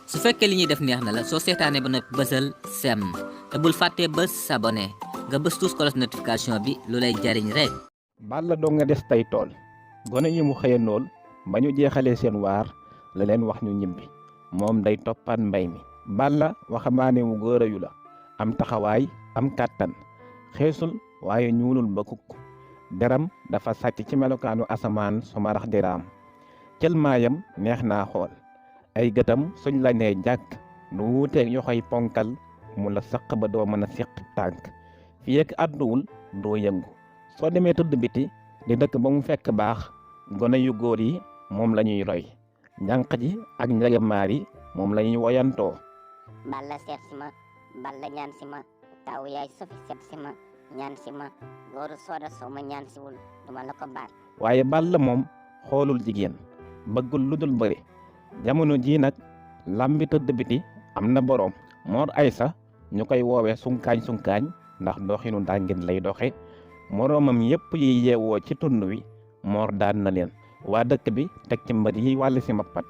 su fekkee li ñuy def neex na la soo seetaanee ba noppi bësal sem te bul fàttee bës s'abonné nga bës tous cloche notification bi lu lay jariñ rek. Balla doo nga des tey tool gone yi mu xëyandool ba ñu jeexalee seen waar la leen wax ñu ñibbi moom day toppaat mbay mi. Balla waxambaane mu góor yu la am taxawaay am kàttan xeesul waaye ñuulul ba kukk deram dafa sàcc ci melokaanu asamaan su marax diraam cël maayam neex naa xool ay gëtam suñ la nee jàkk du wuuteeg yoxoy ponkal mu la saq ba doo mën a siq tànk fi ak àdduwul doo yëngu soo demee tëdd biti di dëkk ba mu fekk baax gone yu góor yi moom la ñuy roy njànq ji ak njegemaar yi moom la ñuy woyantoo. Balla seet si ma Balla ñaan si ma taw yaay sofi seet si ma ñaan si ma góoru sooda soo ma ñaan siwul duma la ko baal. waaye Balla moom xoolul jigéen bëggul lu dul bëri jamono jii nag lambi tëdd biti am na boroom Mor Aysa ñu koy woowee sunkaañ ndax doxinu dàngin lay doxe moroomam yépp yi yeewoo ci tund wi Mor daan na leen waa dëkk bi teg ci mbër yi wàll si mappat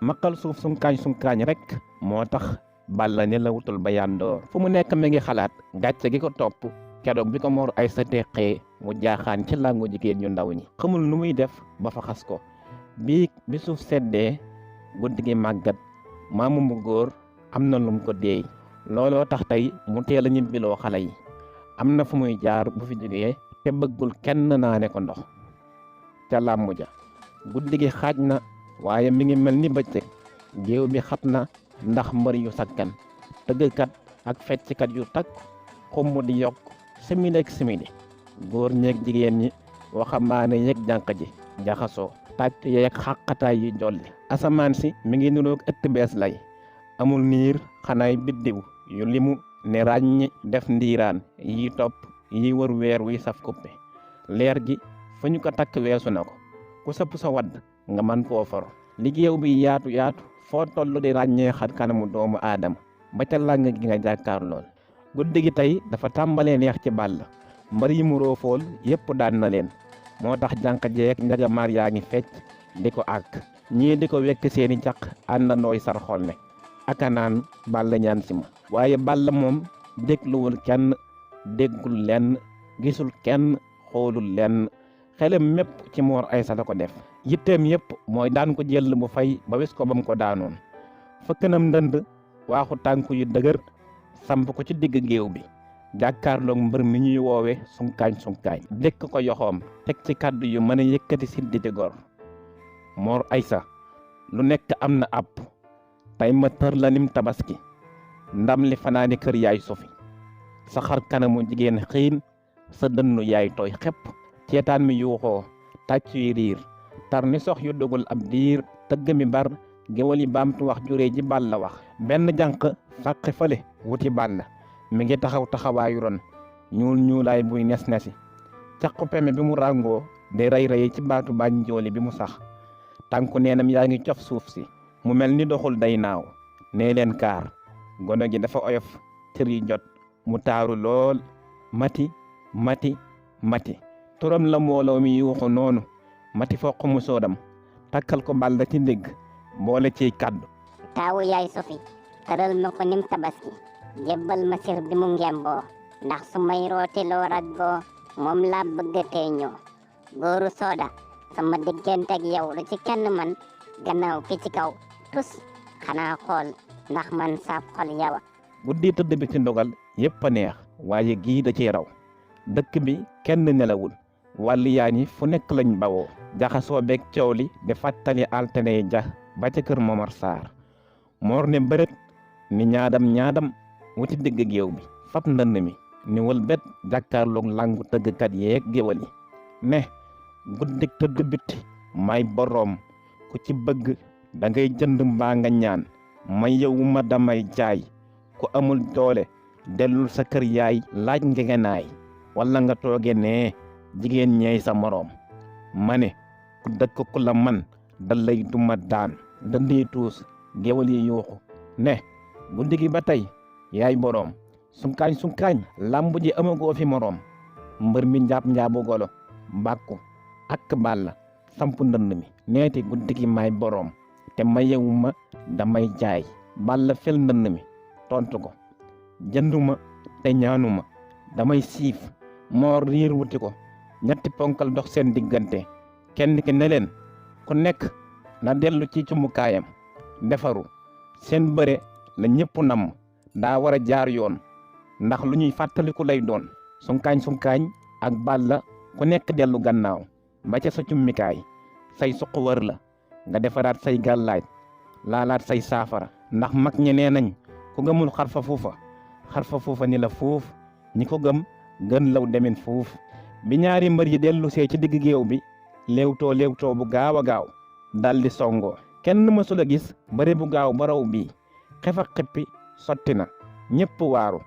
maqal suuf sunkaañ rek moo tax Balla ne la wutul ba yandoor fu mu nekk mi ngi xalaat gàcce gi ko topp keroog bi ko Mor Aysa teqee mu jaaxaan ci làngu jigéen ñu ndaw ñi xamul nu muy def ba fa xas ko bi suuf seddee guddi gi màggat maamu mu góor am na lum ko deey looloo tax tey mu teel a ñibbiloo xale yi am na fu muy jaar bu fi jógee te bëggul kenn naane ko ndox ca làmbu ja guddi gi xaaj na waaye mi ngi mel ni bëccëg géew bi xat na ndax mbër yu sakkan tëggkat ak fecckat yu takk xumb di yokk simili ak simili góor ñeeg jigéen ñi waxambaane yeeg jànq ji jaxasoo tàcc yeeg xàqataay yi jolli asamaan si mi ngi niroog ëtt bees lay amul niir xanaay biddiw yu limu ne ràññi def ndiiraan yi topp yi wër weer wi saf kuppe leer gi fu ñu ko takk weesu na ko ku sëpp sa wadd nga man koo for liggéew bi yaatu foo toll di ràññee xar kanamu doomu aadama ba ca làng gi nga jàkkaar lool guddi gi tey dafa tàmbalee neex ci Balla mbër yi mu roofool yépp daan na leen moo tax jànq jeeg njagamaar yaa ngi fecc di ko àkk ñii di ko wekk seeni caq àndandooy sar xol ne aka naan Balla ñaan si ma waaye Balla moom dégluwul kenn déggul lenn gisul kenn xoolul lenn xelam mépp ci Mor Aysa la ko def yitteem yépp mooy daan ko jël bu fay ba wis ko bam ko daanoon fëkkanam ndënd waaxu tànku yu dëgër samp ko ci digg géew bi jàkkaarloog mbër mi ñuy woowe sunkaañ dékk ko yoxoom teg ci kàddu yu mën a yëkkati sidditi gor Mor Aysa lu nekk am na àpp tey ma tër la nim tabaski ndam li fanaani kër yaay sofi sa xar kanamu jigéen xiin sa dënnu yaay tooy xepp ceetaan mi yuuxoo tàcc yi riir tar ni sox yu dugul ab diir tëgg mi bar géwal yi baamtu wax juree ji Balla wax benn jànq fàqi fële wuti Balla mi ngi taxaw taxawaayu ron ñuulaay buy nes-nesi caqu peme bi mu ràngoo di rey ci baatu bañ jooli bi mu sax tànku neenam yaa ngi cof suuf si mu mel ni doxul day naaw nee leen kaar gono gi dafa oyof cër yi jot mu taaru lool mati turam la mbooloo mi yuuxu noonu mati foq mu soodam takkal ko Balla ci ndigg boole ciy kàddu taawu yaay sofi tëral ma ko nim tabaski jébbal ma sir bi mu ngemboo ndax su may rootiloo raggoo moom laa bëgg teeñoo góoru sooda sama diggante ak yow lu ci kenn man gannaaw ki ci kaw tus xanaa xool ndax man saab xol yawa guddi tëdd bi ci ndogal yépp a neex waaye gii da ciy raw dëkk bi kenn nelawul wàllu yaa ñi fu nekk lañ bawoo jaxasoo beeg coow li di fàttali altine ja ba ca kër Momar Sarr Mor ne bërët ni ñaadam wuti digg géew bi fab ndënd mi ni wël bet jàkkaarloog làngu tëggkat yeeg géwal yi ne guddik tëdd bitti may boroom ku ci bëgg da ngay jënd mbaa nga ñaan may yowuma damay jaay ku amul doole dellul sa kër yaay laaj ngegenaay walla nga tooge nee jigéen ñeey sa moroom ma ne ku dëkk ku la man da lay duma daan dëndii tuus géwal yi yuuxu ne guddi gi ba tey yaay boroom sunkaañ lambu ji amagoo fi moroom mbër mi njaabu golo bàkku ak Balla sampu ndënd mi neeti guddi gi may boroom te mayewuma damay jaay Balla fel ndënd mi tontu ko jënduma te ñaanuma damay siif. Moor riir wuti ko ñetti ponkal dox seen diggante kenn ki ne leen ku nekk na dellu ci cumukaayam defaru. Seen bëre la ñëpp namm daa war a jaar yoon ndax lu ñuy fàttaliku lay doon. Sunkaañ ak Balla ku nekk dellu gannaaw ba ca sa cummikaay say suq wër la nga defaraat say gàllaaj laalaat say saafara ndax mag ñi nee nañ ku gëmul xarfa fuufa ni la fuuf ñi ko gëm gën law demin fuuf. Bi ñaari mbër yi dellu see ci digg géew bi léewtoo bu gaaw a gaaw daldi songoo. Kenn mësul a gis bëre bu gaaw ba raw bii. Xef ak xippi sotti na ñëpp waaru.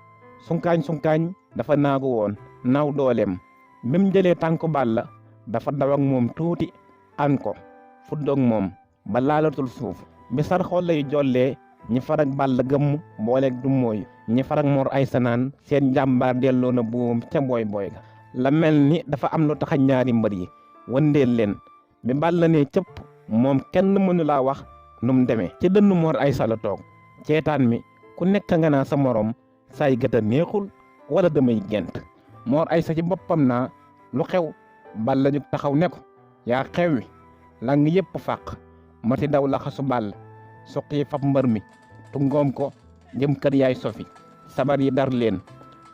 Sunkaañ dafa naagu woon naaw dooleem bi mu jëlee tànku Balla dafa daw ak moom tuuti an ko fuddoog moom ba laalatul suuf. Bi sar xool lay jollee ñi farag Balla gëmm booleeg du mooyu ñi farag Mor Aysa naan seen jàmbaar delloo na buum ca booy ga. La mel ni dafa am lu tax ñaari mbër yi wëndeel leen bi Balla ne cëpp moom kenn mënu laa wax nu mu demee. ci dënnu Mor Aysa la toog ceetaan mi ku nekk nga naa sa morom say gëta neexul wala damay gent. Mor Aysa ci boppam naa lu xew. Balla jug taxaw ne ko yaa xewwi lang yëpp fàq mati daw laxasu Balla suqi fab mbër mi tungoom ko jëm kër yaay Sofi. sabar yi dar leen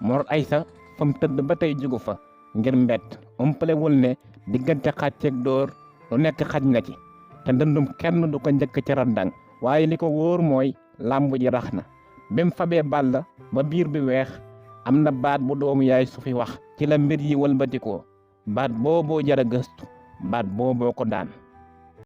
Mor Aysa fam tëdd ba tey jugu fa ngir mbett umpalewul ne diggante xàcceeg dóor lu nekk xaj na ci te ndëndum kenn du ko njëkk ci randang. waaye li ko wóor mooy làmb ji rax na. bim fabee Balla ba biir bi weex am na baat bu doomu yaay Sofi wax ci la mbir yi wëlbatikoo baat booboo jara gëstu baat booboo ko daan.